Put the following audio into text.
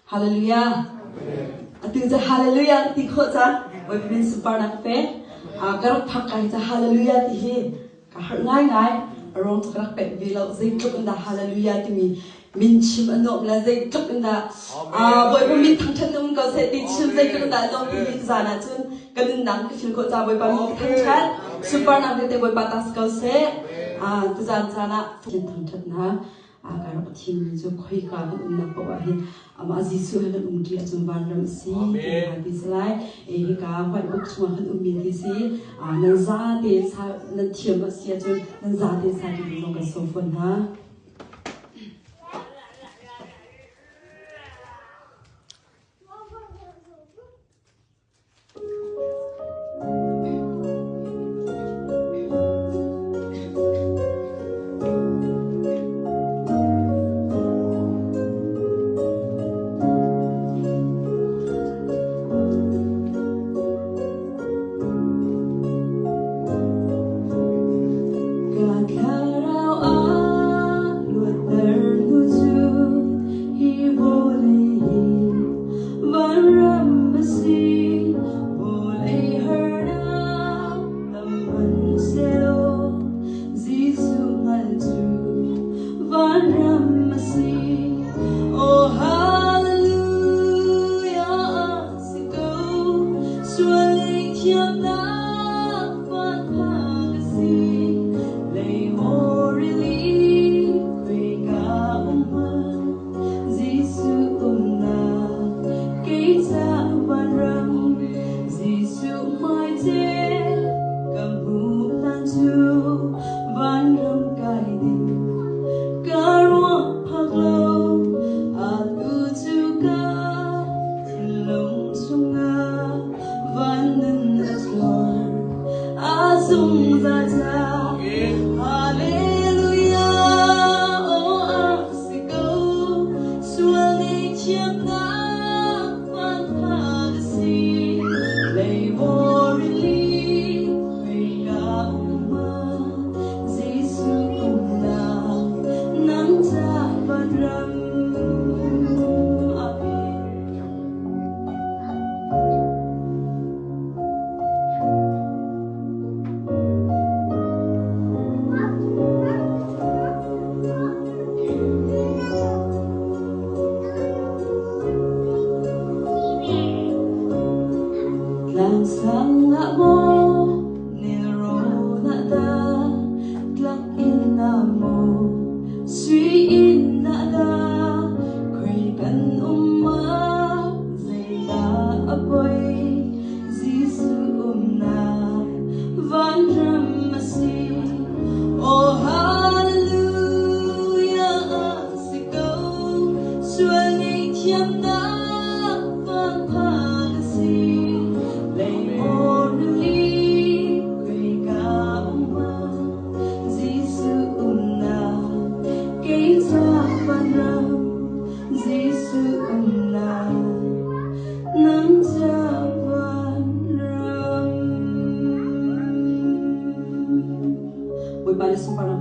Hallelujah. Atu cu hallelujah ti khawh cang. Bawipa min sunparnak ka pek. Ka rak phak ka hi cu hallelujah ti hi ka harh ngaingai. A ruang cu ka rak pek ve lo. Zeitluk in dah hallelujah timi min chim a nuam le zeitluk in dah Bawipa min thangṭhat na um ko seh ti chim zeitluk in dah a nuam ti hi zan ah cun ka nunnak ka feel khawh ca Bawipa min ka thangṭhat. Sunparnak vialte Bawipa ta si ko seh. Tuzan caan ah thangṭhatnak ka rak thimmi cu khoika kan umnak paoh ah hin amah Jesuh he kan umṭi ahcun vanram a si ti hna ti si lai. Hika White Book chungah kan ummi ti si. Nan zate nan thiam a si ahcun nan zate sa ti zong kan sawm fawn hna. Ka thlarau ah luatter hnu cu hi vawlei hi vanram a si. Vawlei harnak tam hmanhsehlaw Jesuh hngalh cu vanram a si. Oh hallelujah si ko sual ngaihthiamnak vanphak a si. Lei maw rili khoika um hmanh Jesuh umnak kei ca vanram Jesuh hmaite ka hmuh hlan cu vanram kai ding ka ruah phak lo atu cu ka thinlung chungah van nun a zuar a zungzal ca Hallelujah oh a si ko sual ngaihthiamnak vanphak a si lei maw rili khoika um ah Jesuh umnak nang ca vanram Amen. Tlangsang ah maw nelrawn ah dah tlak in ah maw sui in ah dah khoi kan um ah zeidah a poi Jesuh umnak vanram a si. Oh hallelujah si ko sual ngaihthiamnak vanphak a si. Lei maw rili khoika um ah Jesuh umnak kei ca vanram Jesuh umnak nang ca vanram. Bawipa na sunparnak